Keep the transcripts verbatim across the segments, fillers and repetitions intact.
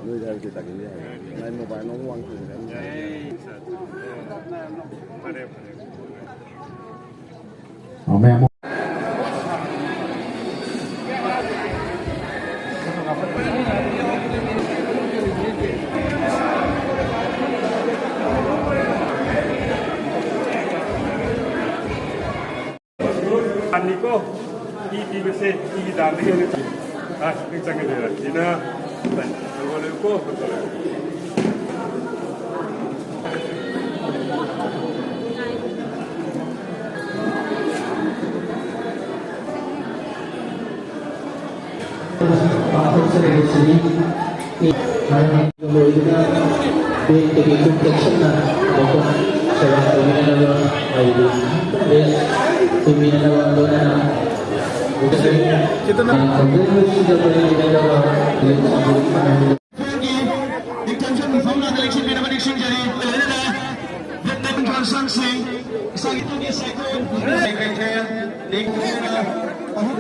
ꯅꯣꯏꯗ ꯍꯥꯏꯕꯗꯤ ꯇꯥꯛꯏꯅꯦ ꯍꯥꯏ꯫ ꯃꯥꯏ ꯃꯣꯕꯥꯏꯜ ꯑꯃ ꯋꯥꯡ ꯊꯣꯡꯈ꯭ꯔꯦ꯫ ꯐꯔꯦ, ꯐꯔꯦ꯫ ꯑꯅꯤꯀꯣ, ꯏ ꯄꯤꯕꯁꯦ, ꯏꯒꯤ ꯗꯥꯟꯗꯒꯤ ꯑꯣꯏꯅ ꯆꯪ-, ꯑ, ꯆꯪꯒꯗꯣꯏꯔꯥ? ꯁꯤꯅ, ꯍꯪꯒꯣꯜꯂꯦꯕꯀꯣ, ꯍꯪꯒꯣꯜꯂꯦ꯫ ꯄꯥꯡꯊꯣꯛꯆꯔꯤꯕꯁꯤꯅꯤ꯫ ꯂꯣꯏꯗꯨꯅ ꯕꯦꯡꯛꯇꯒꯤ ꯈꯨꯠ ꯆꯦꯛꯁꯤꯟꯅ ꯃꯈꯣꯏ ꯁꯦꯕꯥ ꯇꯧꯕꯤꯅꯅꯕ ꯍꯥꯏꯕꯗꯤ ꯕꯦꯡꯛ ꯇꯧꯕꯤꯅꯅꯕ ꯂꯣꯏꯅꯅ ꯈꯣꯡꯖꯪ ꯂꯣꯏꯁꯤꯟꯖꯕ ꯂꯩꯕꯤꯅꯅꯕ ꯕꯦꯡꯛ ꯁꯪꯒꯨ ꯈꯣꯡꯒꯤ ꯏꯟꯇꯦꯟꯁꯟ ꯐꯥꯎꯅꯗ ꯂꯦꯡꯁꯤꯟꯕꯤꯅꯕ ꯅꯤꯡꯁꯤꯡꯖꯔꯤ꯫ ꯂꯣꯏꯅꯅ ꯚꯦꯠ ꯇꯦꯛꯅꯤꯀꯦꯜ ꯁꯪꯁꯤꯡ ꯏꯁꯥꯒꯤ ꯇꯨꯡꯒꯤ ꯁꯥꯏꯀꯣꯟ ꯂꯩꯈ꯭ꯔꯦ꯫ ꯑꯍꯨꯝ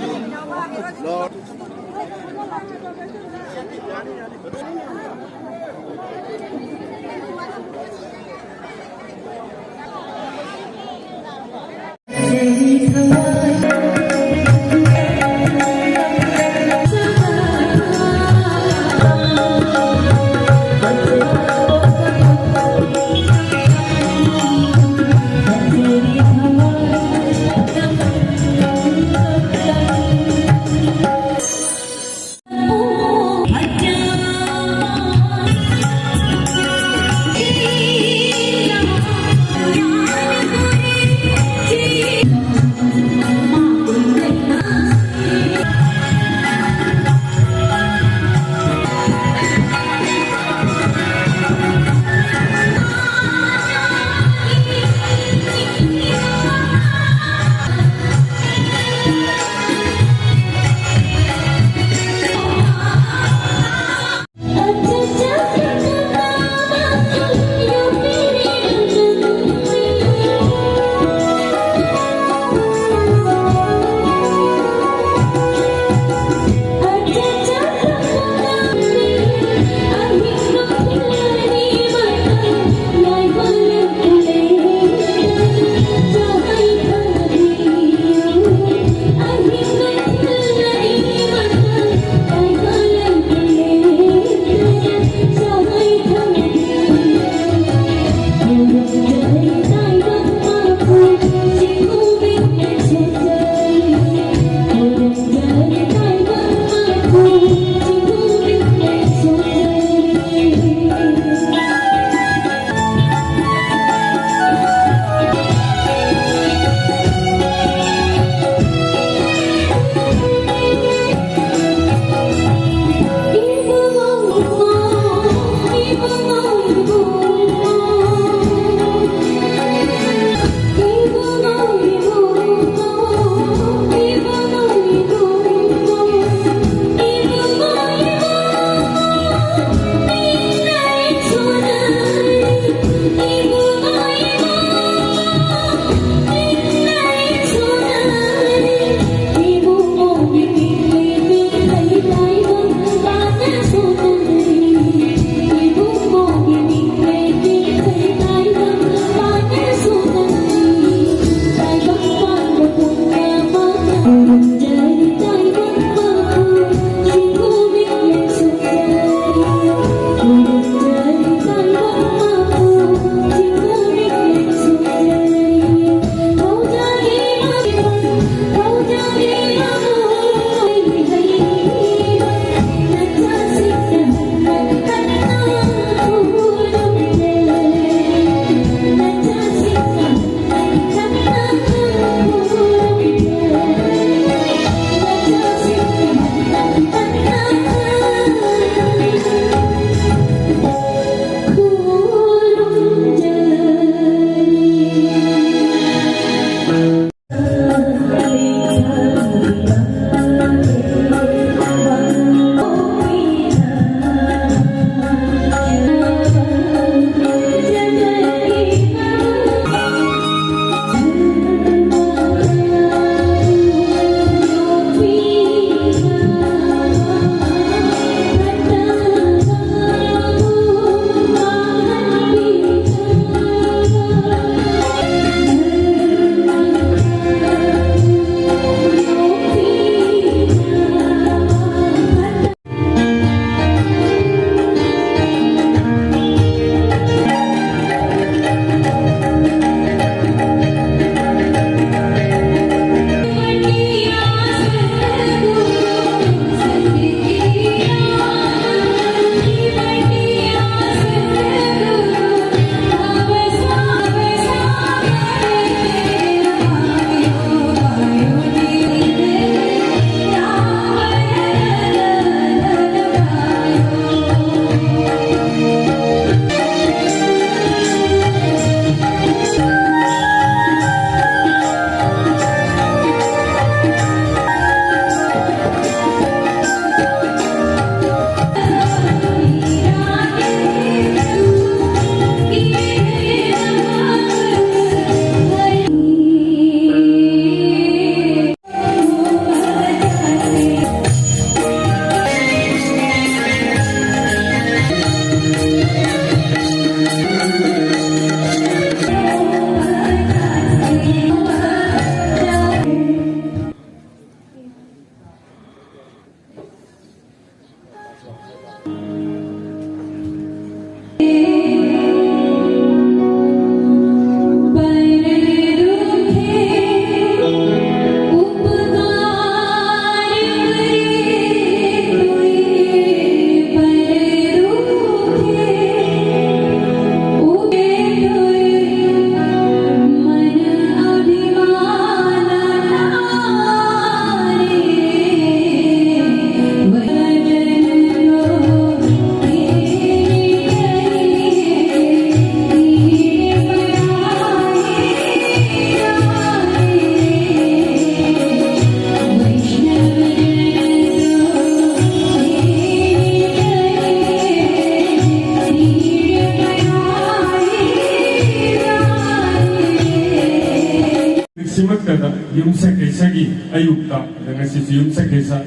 ꯅꯨꯃꯤꯠꯁꯤꯃꯛꯇꯗ ꯌꯨꯝꯁꯀꯩꯁꯒꯤ ꯑꯌꯨꯛꯇ, ꯑꯗ ꯉꯁꯤꯁꯨ ꯌꯨꯝꯁꯀꯩꯁ,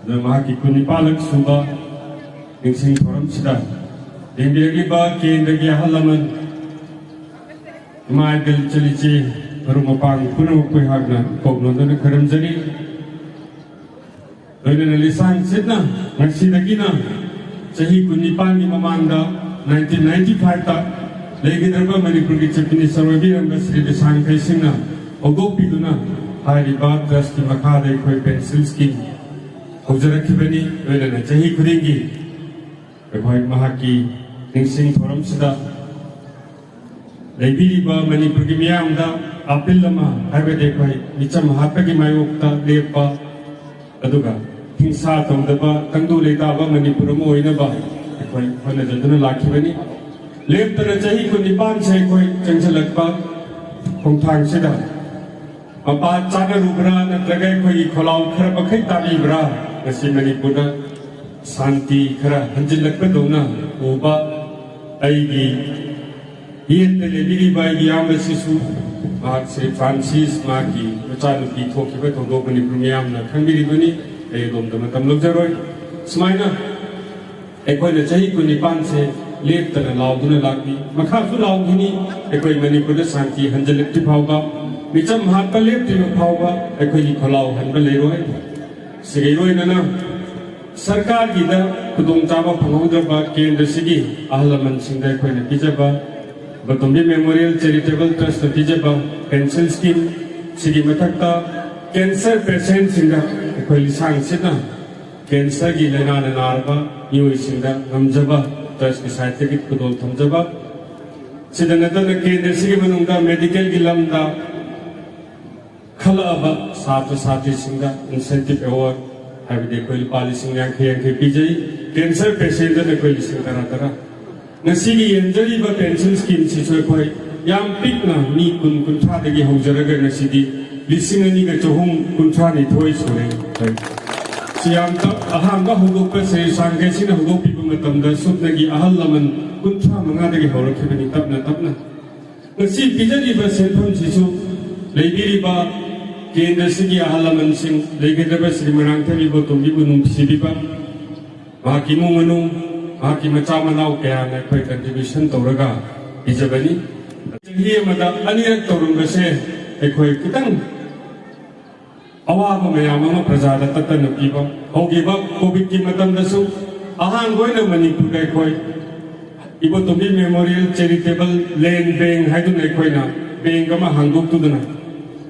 ꯑꯗ ꯃꯍꯥꯛꯀꯤ ꯀꯨꯟꯅꯤꯄꯥꯜꯂꯛ ꯁꯨꯕ ꯅꯤꯡꯁꯤꯡ ꯊꯧꯔꯝꯁꯤꯗ ꯌꯦꯡꯕꯤꯔꯛꯂꯤꯕ ꯀꯦꯟꯗ꯭ꯔꯒꯤ ꯑꯍꯜ ꯂꯃꯟ, ꯏꯃꯥ ꯏꯕꯦꯜ, ꯏꯆꯜ ꯏꯆꯦ, ꯃꯔꯨꯞ ꯃꯄꯥꯡ ꯄꯨꯝꯅꯃꯛꯄꯨ ꯑꯩꯍꯥꯛꯅ ꯀꯣꯛ ꯅꯣꯟꯗꯨꯅ ꯈꯨꯔꯨꯝꯖꯔꯤ꯫ ꯂꯣꯏꯅꯅ ꯂꯤꯁꯥꯡ ꯁꯤꯠꯅ ꯉꯁꯤꯗꯒꯤꯅ ꯆꯍꯤ ꯀꯨꯟꯅꯤꯄꯥꯟꯒꯤ ꯃꯃꯥꯡꯗ, nineteen ninety five ꯇ ꯂꯩꯒꯗꯧꯔꯤꯕ ꯃꯅꯤꯄꯨꯔꯒꯤ Chief Minister ꯑꯣꯏꯕꯤꯔꯝꯕ ꯁ꯭ꯔꯤ ꯂꯤꯁꯥꯡ ꯈꯩꯁꯤꯡꯅ ꯍꯧꯗꯣꯛꯄꯤꯗꯨꯅ ꯍꯥꯏꯔꯤꯕ trust ꯀꯤ ꯃꯈꯥꯗ ꯑꯩꯈꯣꯏ pencil scheme ꯍꯧꯖꯔꯛꯈꯤꯕꯅꯤ꯫ ꯂꯣꯏꯅꯅ ꯆꯍꯤ ꯈꯨꯗꯤꯡꯒꯤ ꯑꯩꯈꯣꯏ ꯃꯍꯥꯛꯀꯤ ꯅꯤꯡꯁꯤꯡ ꯊꯧꯔꯝꯁꯤꯗ ꯂꯩꯕꯤꯔꯤꯕ ꯃꯅꯤꯄꯨꯔꯒꯤ ꯃꯤꯌꯥꯝꯗ appeal ꯑꯃ, ꯍꯥꯏꯕꯗꯤ ꯑꯩꯈꯣꯏ ꯃꯤꯆꯝ ꯍꯥꯠꯄꯒꯤ ꯃꯥꯌꯣꯛꯇ ꯂꯦꯞꯄ, ꯑꯗꯨꯒ ꯍꯤꯡꯁꯥ ꯇꯧꯗꯕ ꯇꯪꯗꯨ ꯂꯩꯇꯥꯕ ꯃꯅꯤꯄꯨꯔ ꯑꯃ ꯑꯣꯏꯅꯕ ꯑꯩꯈꯣꯏ ꯍꯣꯠꯅꯖꯗꯨꯅ ꯂꯥꯛꯈꯤꯕꯅꯤ꯫ ꯂꯦꯞꯇꯅ ꯆꯍꯤ ꯀꯨꯟꯅꯤꯄꯥꯟꯁꯦ ꯑꯩꯈꯣꯏ ꯆꯪꯁꯤꯜꯂꯛꯄ ꯈꯣꯡꯊꯥꯡꯁꯤꯗ ꯃꯄꯥ ꯆꯥꯅꯔꯨꯕ꯭ꯔꯥ, ꯅꯠꯇ꯭ꯔꯒ ꯑꯩꯈꯣꯏꯒꯤ ꯈꯣꯜꯂꯥꯎ ꯈꯔ ꯃꯈꯩ ꯇꯥꯕꯤꯕ꯭ꯔꯥ? ꯉꯁꯤ ꯃꯅꯤꯄꯨꯔꯗ ꯁꯥꯟꯇꯤ ꯈꯔ ꯍꯟꯖꯤꯜꯂꯛꯄꯗꯧꯅ ꯎꯕ ꯑꯩꯒꯤ ꯌꯦꯠꯇ ꯂꯩꯕꯤꯔꯤꯕ ꯑꯩꯒꯤ ꯏꯌꯥꯝꯕꯁꯤꯁꯨ, ꯃꯍꯥꯛ ꯁ꯭ꯔꯤ ꯐ꯭ꯔꯥꯟꯁꯤꯁ, ꯃꯍꯥꯛꯀꯤ ꯃꯆꯥꯅꯨꯄꯤ ꯊꯣꯛꯈꯤꯕ ꯊꯧꯗꯣꯛ ꯃꯅꯤꯄꯨꯔ ꯃꯤꯌꯥꯝꯅ ꯈꯪꯕꯤꯔꯤꯕꯅꯤ꯫ ꯑꯩ ꯑꯗꯣꯝꯗ ꯃꯇꯝ ꯂꯧꯖꯔꯣꯏ꯫ ꯁꯨꯃꯥꯏꯅ ꯑꯩꯈꯣꯏꯅ ꯆꯍꯤ ꯀꯨꯟꯅꯤꯄꯥꯟꯁꯦ ꯂꯦꯞꯇꯅ ꯂꯥꯎꯗꯨꯅ ꯂꯥꯛꯂꯤ꯫ ꯃꯈꯥꯁꯨ ꯂꯥꯎꯈꯤꯅꯤ꯫ ꯑꯩꯈꯣꯏ ꯃꯅꯤꯄꯨꯔꯗ ꯁꯥꯟꯇꯤ ꯍꯟꯖꯤꯜꯂꯛꯇ꯭ꯔꯤ ꯐꯥꯎꯕ, ꯃꯤꯆꯝ ꯍꯥꯠꯄ ꯂꯦꯞꯇ꯭ꯔꯤꯕ ꯐꯥꯎꯕ ꯑꯩꯈꯣꯏꯒꯤ ꯈꯣꯜꯂꯥꯎ ꯍꯟꯕ ꯂꯩꯔꯣꯏ꯫ ꯁꯤꯒ ꯏꯔꯣꯏꯅꯅ ꯁꯔꯀꯥꯔꯒꯤꯗ ꯈꯨꯗꯣꯡꯆꯥꯕ ꯐꯪꯍꯧꯗ꯭ꯔꯕ ꯀꯦꯟꯗ꯭ꯔꯁꯤꯒꯤ ꯑꯍꯜ ꯂꯃꯟꯁꯤꯡꯗ ꯑꯩꯈꯣꯏꯅ ꯄꯤꯖꯕ, ꯕꯇꯣꯝꯕꯤ ꯃꯦꯃꯣꯔꯤꯌꯦꯜ ꯆꯦꯔꯤꯇꯦꯕꯜ ꯇ꯭ꯔꯁꯅ ꯄꯤꯖꯕ ꯄꯦꯟꯁꯤꯜ ꯁ꯭ꯀꯤꯝ ꯁꯤꯒꯤ ꯃꯊꯛꯇ ꯀꯦꯟꯁꯔ ꯄꯦꯁꯦꯟꯁꯤꯡꯗ ꯑꯩꯈꯣꯏ ꯂꯤꯁꯥꯡ ꯁꯤꯠꯅ ꯀꯦꯟꯁꯔꯒꯤ ꯂꯥꯏꯅꯥꯅ ꯅꯥꯔꯕ ꯃꯤꯑꯣꯏꯁꯤꯡꯗ ꯉꯝꯖꯕ ꯇ꯭ꯔꯁꯀꯤ ꯁꯥꯏꯠꯇꯒꯤ ꯈꯨꯗꯣꯜ ꯊꯝꯖꯕ, ꯁꯤꯗ ꯅꯠꯇꯅ ꯀꯦꯟꯗ꯭ꯔꯁꯤꯒꯤ ꯃꯅꯨꯡꯗ ꯃꯦꯗꯤꯀꯦꯜꯒꯤ ꯂꯝꯗ ꯈꯜꯂꯛꯑꯕ ꯁꯥꯇ꯭ꯔ ꯁꯥꯇ꯭ꯔꯤꯁꯤꯡꯗ ꯏꯟꯁꯦꯟꯇꯤꯞ ꯑꯦꯋꯥꯔꯗ, ꯍꯥꯏꯕꯗꯤ ꯑꯩꯈꯣꯏ ꯂꯨꯄꯥ ꯂꯤꯁꯤꯡ ꯌꯥꯡꯈꯩ ꯌꯥꯡꯈꯩ ꯄꯤꯖꯩ꯫ ꯀꯦꯟꯁꯔ ꯄꯦꯁꯦꯟꯗꯅ ꯑꯩꯈꯣꯏ ꯂꯤꯁꯤꯡ ꯇꯔꯥ ꯇꯔꯥ꯫ ꯉꯁꯤꯒꯤ ꯌꯦꯟꯖꯔꯤꯕ ꯄꯦꯟꯁꯤꯜ ꯁ꯭ꯀꯤꯝꯁꯤꯁꯨ ꯑꯩꯈꯣꯏ ꯌꯥꯝ ꯄꯤꯛꯅ ꯃꯤ ꯀꯨꯟ ꯀꯨꯟꯊ꯭ꯔꯥꯗꯒꯤ ꯍꯧꯖꯔꯒ ꯉꯁꯤꯗꯤ ꯂꯤꯁꯤꯡ ꯑꯅꯤꯒ ꯆꯍꯨꯝ ꯀꯨꯟꯊ꯭ꯔꯥ ꯅꯤꯊꯣꯏ ꯁꯨꯔꯦ꯫ ꯁꯤ ꯌꯥꯝ ꯇꯞ-, ꯑꯍꯥꯟꯕ ꯍꯧꯗꯣꯛꯄ ꯁꯦ ꯁꯥꯡꯒꯩꯁꯤꯅ ꯍꯧꯗꯣꯛꯄꯤꯕ ꯃꯇꯝꯗ ꯁꯨꯞꯅꯒꯤ ꯑꯍꯜ ꯂꯃꯟ ꯀꯨꯟꯊ꯭ꯔꯥ ꯃꯉꯥꯗꯒꯤ ꯍꯧꯔꯛꯈꯤꯕꯅꯤ꯫ ꯇꯞꯅ ꯇꯞꯅ ꯉꯁꯤ ꯄꯤꯖꯔꯤꯕ ꯁꯦꯟꯐꯝꯁꯤꯁꯨ ꯂꯩꯕꯤꯔꯤꯕ ꯀꯦꯟꯗ꯭ꯔꯁꯤꯒꯤ ꯑꯍꯜ ꯂꯃꯟꯁꯤꯡ, ꯂꯩꯒꯗꯕ ꯁ꯭ꯔꯤ ꯃꯣꯏꯔꯥꯡꯊꯦꯝ ꯏꯕꯣꯇꯣꯝꯕꯤꯕꯨ ꯅꯨꯡꯁꯤꯕꯤꯕ, ꯃꯍꯥꯛꯀꯤ ꯏꯃꯨꯡ ꯃꯅꯨꯡ, ꯃꯍꯥꯛꯀꯤ ꯃꯆꯥ ꯃꯅꯥꯎ ꯀꯌꯥꯅ ꯑꯩꯈꯣꯏ ꯀꯟꯇ꯭ꯔꯤꯕ꯭ꯌꯨꯁꯟ ꯇꯧꯔꯒ ꯄꯤꯖꯕꯅꯤ꯫ ꯆꯍꯤ ꯑꯃꯗ ꯑꯅꯤꯔꯛ ꯇꯧꯔꯝꯕꯁꯦ ꯑꯩꯈꯣꯏ ꯈꯤꯇꯪ ꯑꯋꯥꯕ ꯃꯌꯥꯝ ꯑꯃ ꯄ꯭ꯔꯖꯥꯗ ꯇꯠꯇꯅ ꯄꯤꯕ꯫ ꯍꯧꯈꯤꯕ ꯀꯣꯚꯤꯗꯀꯤ ꯃꯇꯝꯗꯁꯨ ꯑꯍꯥꯟꯕ ꯑꯣꯏꯅ ꯃꯅꯤꯄꯨꯔꯗ ꯑꯩꯈꯣꯏ ꯏꯕꯣꯇꯣꯝꯕꯤ ꯃꯦꯃꯣꯔꯤꯌꯦꯜ ꯆꯦꯔꯤꯇꯦꯕꯜ ꯂꯦꯟ ꯕꯦꯡ ꯍꯥꯏꯗꯨꯅ ꯑꯩꯈꯣꯏꯅ ꯕꯦꯡ ꯑꯃ ꯍꯥꯡꯗꯣꯛꯇꯨꯗꯅ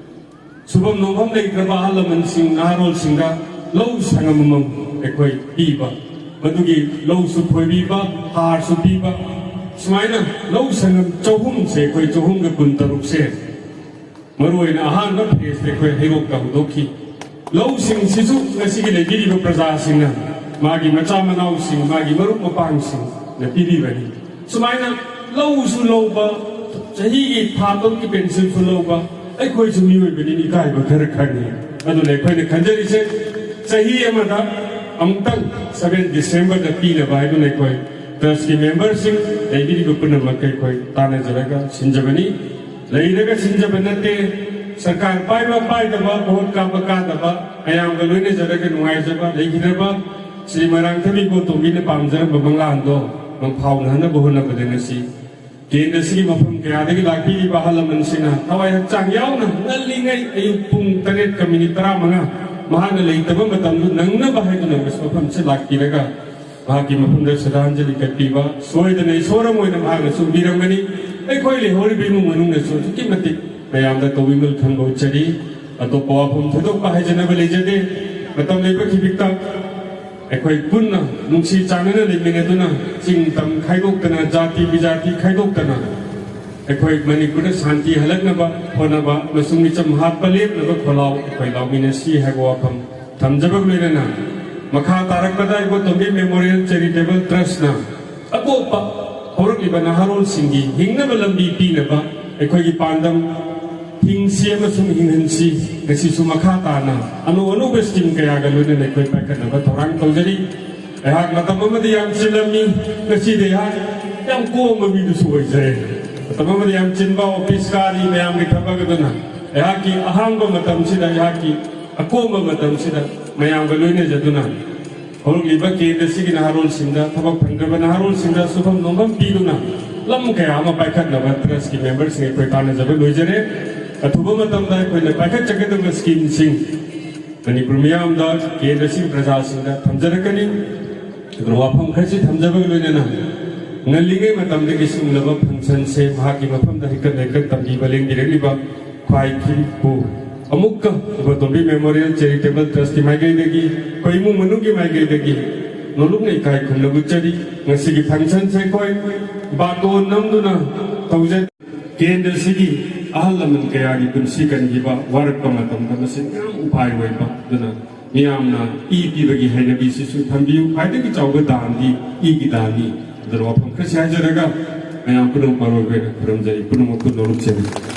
ꯁꯨꯐꯝ ꯅꯣꯝꯐꯝ ꯂꯩꯇ꯭ꯔꯕ ꯑꯍꯜ ꯂꯃꯟꯁꯤꯡ, ꯅꯍꯥꯔꯣꯜꯁꯤꯡꯗ ꯂꯧ ꯁꯪꯉꯝ ꯑꯃꯃꯝ ꯑꯩꯈꯣꯏ ꯄꯤꯕ, ꯃꯗꯨꯒꯤ ꯂꯧꯁꯨ ꯈꯣꯏꯕꯤꯕ, ꯍꯥꯔꯁꯨ ꯄꯤꯕ, ꯁꯨꯃꯥꯏꯅ ꯂꯧ ꯁꯪꯉꯝ ꯆꯍꯨꯝꯁꯦ, ꯑꯩꯈꯣꯏ ꯆꯍꯨꯝꯒ ꯀꯨꯟ ꯇꯔꯨꯛꯁꯦ ꯃꯔꯨꯑꯣꯏꯅ ꯑꯍꯥꯟꯕ ꯐꯦꯁꯇ ꯑꯩꯈꯣꯏ ꯍꯩꯔꯣꯛꯇ ꯍꯧꯗꯣꯛꯈꯤ꯫ ꯂꯧꯁꯤꯡꯁꯤꯁꯨ ꯉꯁꯤꯒꯤ ꯂꯩꯕꯤꯔꯤꯕ ꯄ꯭ꯔꯖꯥꯁꯤꯡꯅ, ꯃꯥꯒꯤ ꯃꯆꯥ ꯃꯅꯥꯎꯁꯤꯡ, ꯃꯥꯒꯤ ꯃꯔꯨꯞ ꯃꯄꯥꯡꯁꯤꯡꯅ ꯄꯤꯕꯤꯕꯅꯤ꯫ ꯁꯨꯃꯥꯏꯅ ꯂꯧꯁꯨ ꯂꯧꯕ, ꯆꯍꯤꯒꯤ ꯊꯥ ꯇꯔꯨꯛꯀꯤ ꯄꯦꯟꯁꯤꯜꯁꯨ ꯂꯧꯕ, ꯑꯩꯈꯣꯏꯁꯨ ꯃꯤꯑꯣꯏꯕꯅꯤꯅ ꯏꯀꯥꯏꯕ ꯈꯔ ꯈꯪꯉꯤ꯫ ꯑꯗꯨꯅ ꯑꯩꯈꯣꯏꯅ ꯈꯟꯖꯔꯤꯁꯦ, ꯆꯍꯤ ꯑꯃꯗ ꯑꯃꯨꯛꯇꯪ ꯁꯚꯦꯟ ꯗꯤꯁꯦꯝꯕꯔꯗ ꯄꯤꯅꯕ ꯍꯥꯏꯗꯨꯅ ꯑꯩꯈꯣꯏ ꯇ꯭ꯔꯁꯀꯤ ꯃꯦꯝꯕꯔꯁꯤꯡ, ꯂꯩꯕꯤꯔꯤꯕ ꯄꯨꯝꯅꯃꯛ ꯑꯩꯈꯣꯏ ꯇꯥꯟꯅꯖꯔꯒ ꯁꯤꯟꯖꯕꯅꯤ꯫ ꯂꯩꯔꯒ ꯁꯤꯟꯖꯕ ꯅꯠꯇꯦ, ꯁꯔꯀꯥꯔ ꯄꯥꯏꯕ ꯄꯥꯏꯗꯕ, ꯚꯣꯠ ꯀꯥꯕ ꯀꯥꯗꯕ, ꯃꯌꯥꯝꯒ ꯂꯣꯏꯅꯖꯔꯒ ꯅꯨꯡꯉꯥꯏꯖꯕ ꯂꯩꯈꯤꯗ꯭ꯔꯕ ꯁ꯭ꯔꯤ ꯃꯣꯏꯔꯥꯡꯊꯦꯝ ꯏꯕꯣꯇꯣꯝꯕꯤꯅ ꯄꯥꯝꯖꯔꯝꯕ ꯃꯪꯂꯥꯟꯗꯣ ꯃꯪꯐꯥꯎꯅꯍꯟꯅꯕ ꯍꯣꯠꯅꯕꯗ ꯉꯁꯤ ꯀꯦꯟꯗ꯭ꯔꯁꯤꯒꯤ ꯃꯐꯝ ꯀꯌꯥꯗꯒꯤ ꯂꯥꯛꯄꯤꯔꯤꯕ ꯑꯍꯜ ꯂꯃꯟꯁꯤꯡꯅ ꯊꯋꯥꯏ ꯍꯛꯆꯥꯡ ꯌꯥꯎꯅ ꯉꯜꯂꯤꯉꯩ ꯑꯌꯨꯛ ꯄꯨꯡ ꯇꯔꯦꯠꯀ ꯃꯤꯅꯤꯠ ꯇꯔꯥꯃꯉꯥ ꯃꯍꯥꯛꯅ ꯂꯩꯇꯕ ꯃꯇꯝꯗꯨ ꯅꯪꯅꯕ ꯍꯥꯏꯗꯨꯅ ꯃꯁꯤ ꯃꯐꯝꯁꯤ ꯂꯥꯛꯄꯤꯔꯒ ꯃꯍꯥꯛꯀꯤ ꯃꯐꯝꯗ ꯁ꯭ꯔꯗꯥꯟꯖꯂꯤ ꯀꯠꯄꯤꯕ ꯁꯣꯏꯗꯅ ꯏꯁꯣꯔ ꯑꯃ ꯑꯣꯏꯅ ꯃꯍꯥꯛꯅꯁꯨ ꯎꯕꯤꯔꯝꯒꯅꯤ꯫ ꯑꯩꯈꯣꯏ ꯂꯩꯍꯧꯔꯤꯕ ꯏꯃꯨꯡ ꯃꯅꯨꯡꯅꯁꯨ ꯑꯗꯨꯛꯀꯤ ꯃꯇꯤꯛ ꯃꯌꯥꯝꯗ ꯇꯧꯕꯤꯃꯜ ꯈꯪꯕ ꯎꯠꯆꯔꯤ꯫ ꯑꯇꯣꯞꯄ ꯋꯥꯐꯝ ꯊꯣꯏꯗꯣꯛꯄ ꯍꯥꯏꯖꯅꯕ ꯂꯩꯖꯗꯦ꯫ ꯃꯇꯝ ꯂꯩꯕ ꯈꯤꯕꯤꯛꯇ ꯑꯩꯈꯣꯏ ꯄꯨꯟꯅ ꯅꯨꯡꯁꯤ ꯆꯥꯟꯅꯅ ꯂꯩꯃꯤꯟꯅꯗꯨꯅ ꯆꯤꯡ ꯇꯝ ꯈꯥꯏꯗꯣꯛꯇꯅ, ꯖꯥꯇꯤ ꯕꯤꯖꯥꯇꯤ ꯈꯥꯏꯗꯣꯛꯇꯅ ꯑꯩꯈꯣꯏ ꯃꯅꯤꯄꯨꯔꯗ ꯁꯥꯟꯇꯤ ꯍꯜꯂꯛꯅꯕ ꯍꯣꯠꯅꯕ ꯑꯃꯁꯨꯡ ꯃꯤꯆꯝ ꯍꯥꯠꯄ ꯂꯦꯞꯅꯕ ꯈꯣꯜꯂꯥꯎ ꯑꯩꯈꯣꯏ ꯂꯥꯎꯃꯤꯟꯅꯁꯤ ꯍꯥꯏꯕ ꯋꯥꯐꯝ ꯊꯝꯖꯕꯒ ꯂꯣꯏꯅꯅ ꯃꯈꯥ ꯇꯥꯔꯛꯄꯗ ꯏꯕꯣꯇꯣꯝꯕꯤ ꯃꯦꯃꯣꯔꯤꯌꯦꯜ ꯆꯦꯔꯤꯇꯦꯕꯜ ꯇ꯭ꯔꯁꯅ ꯑꯇꯣꯞꯄ ꯍꯧꯔꯛꯂꯤꯕ ꯅꯍꯥꯔꯣꯜꯁꯤꯡꯒꯤ ꯍꯤꯡꯅꯕ ꯂꯝꯕꯤ ꯄꯤꯅꯕ ꯑꯩꯈꯣꯏꯒꯤ ꯄꯥꯟꯗꯝ ꯍꯤꯡꯁꯤ ꯑꯃꯁꯨꯡ ꯍꯤꯡꯍꯟꯁꯤ꯫ ꯉꯁꯤꯁꯨ ꯃꯈꯥ ꯇꯥꯅ ꯑꯅꯧ ꯑꯅꯧꯕ ꯁ꯭ꯀꯤꯝ ꯀꯌꯥꯒ ꯂꯣꯏꯅꯅ ꯑꯩꯈꯣꯏ ꯄꯥꯏꯈꯠꯅꯕ ꯊꯧꯔꯥꯡ ꯇꯧꯖꯔꯤ꯫ ꯑꯩꯍꯥꯛ ꯃꯇꯝ ꯑꯃꯗ ꯌꯥꯝ ꯆꯤꯜꯂꯝꯃꯤ, ꯉꯁꯤꯗꯤ ꯑꯩꯍꯥꯛ ꯌꯥꯝ ꯀꯣꯝꯕ ꯃꯤꯗꯨꯁꯨ ꯑꯣꯏꯖꯔꯦ꯫ ꯃꯇꯝ ꯑꯃꯗ ꯌꯥꯝ ꯆꯤꯟꯕ ꯑꯣꯐꯤꯁ ꯀꯥꯔꯤ ꯃꯌꯥꯝꯒꯤ ꯊꯕꯛ ꯑꯗꯨꯅ ꯑꯩꯍꯥꯛꯀꯤ ꯑꯍꯥꯡꯕ ꯃꯇꯝꯁꯤꯗ, ꯑꯩꯍꯥꯛꯀꯤ ꯑꯀꯣꯝꯕ ꯃꯇꯝꯁꯤꯗ ꯃꯌꯥꯝꯒ ꯂꯣꯏꯅꯖꯗꯨꯅ ꯍꯧꯔꯛꯂꯤꯕ ꯀꯦꯟꯗ꯭ꯔꯁꯤꯒꯤ ꯅꯍꯥꯔꯣꯜꯁꯤꯡꯗ, ꯊꯕꯛ ꯐꯪꯗ꯭ꯔꯕ ꯅꯍꯥꯔꯣꯜꯁꯤꯡꯗ ꯁꯨꯐꯝ ꯅꯣꯝꯐꯝ ꯄꯤꯗꯨꯅ ꯂꯝ ꯀꯌꯥ ꯑꯃ ꯄꯥꯏꯈꯠꯅꯕ ꯇ꯭ꯔꯁꯀꯤ ꯃꯦꯝꯕꯔꯁꯤꯡ ꯑꯩꯈꯣꯏ ꯇꯥꯟꯅꯖꯕ ꯂꯣꯏꯖꯔꯦ꯫ ꯑꯊꯨꯕ ꯃꯇꯝꯗ ꯑꯩꯈꯣꯏꯅ ꯄꯥꯏꯈꯠꯆꯒꯗꯕ ꯁ꯭ꯀꯤꯝꯁꯤꯡ ꯃꯅꯤꯄꯨꯔ ꯃꯤꯌꯥꯝꯗ, ꯀꯦꯟꯗ꯭ꯔꯁꯤꯡ ꯄ꯭ꯔꯖꯥꯁꯤꯡꯗ ꯊꯝꯖꯔꯛꯀꯅꯤ꯫ ꯑꯗꯨꯅ ꯋꯥꯐꯝ ꯈꯔꯁꯤ ꯊꯝꯖꯕꯒ ꯂꯣꯏꯅꯅ ꯉꯜꯂꯤꯉꯩ ꯃꯇꯝꯗꯒꯤ ꯁꯤꯒꯨꯝꯂꯕ ꯐꯪꯁꯟꯁꯦ ꯃꯍꯥꯛꯀꯤ ꯃꯐꯝꯗ ꯍꯩꯀꯠ ꯂꯩꯀꯠ ꯇꯝꯕꯤꯕ ꯂꯦꯡꯕꯤꯔꯛꯂꯤꯕ ꯈ꯭ꯋꯥꯏꯈꯤꯕꯨ ꯑꯃꯨꯛꯀ ꯏꯕꯣꯇꯣꯝꯕꯤ ꯃꯦꯃꯣꯔꯤꯌꯦꯜ ꯆꯦꯔꯤꯇꯦꯕꯜ ꯇ꯭ꯔꯁꯀꯤ ꯃꯥꯏꯀꯩꯗꯒꯤ, ꯑꯩꯈꯣꯏ ꯏꯃꯨꯡ ꯃꯅꯨꯡꯒꯤ ꯃꯥꯏꯀꯩꯗꯒꯤ ꯅꯣꯂꯨꯛꯅ ꯏꯀꯥꯏ ꯈꯨꯝꯅꯕ ꯎꯠꯆꯔꯤ꯫ ꯉꯁꯤꯒꯤ ꯐꯪꯁꯟꯁꯦ ꯑꯩꯈꯣꯏ ꯕꯥꯇꯣꯟ ꯅꯝꯗꯨꯅ ꯇꯧꯖ-, ꯀꯦꯟꯗ꯭ꯔꯁꯤꯒꯤ ꯑꯍꯜ ꯂꯃꯟ ꯀꯌꯥꯒꯤ ꯄꯨꯟꯁꯤ ꯀꯟꯈꯤꯕ, ꯋꯥꯔꯛꯄ ꯃꯇꯝꯗ ꯃꯁꯤ ꯌꯥꯝ ꯎꯄꯥꯏ ꯑꯣꯏꯕ꯫ ꯑꯗꯨꯅ ꯃꯤꯌꯥꯝꯅ ꯏ ꯄꯤꯕꯒꯤ ꯍꯩꯅꯕꯤꯁꯤꯁꯨ ꯊꯝꯕꯤꯌꯨ꯫ ꯈ꯭ꯋꯥꯏꯗꯒꯤ ꯆꯥꯎꯕ ꯗꯥꯟꯗꯤ ꯏꯒꯤ ꯗꯥꯟꯅꯤ꯫ ꯑꯗꯨꯅ ꯋꯥꯐꯝ ꯈꯔꯁꯤ ꯍꯥꯏꯖꯔꯒ ꯃꯌꯥꯝ ꯄꯨꯝꯅꯃꯛ ꯃꯔꯨ ꯑꯣꯏꯅ ꯈꯨꯔꯨꯝꯖꯔꯤ꯫ ꯄꯨꯝꯅꯃꯛꯄꯨ ꯅꯣꯂꯨꯛꯆꯔꯤ꯫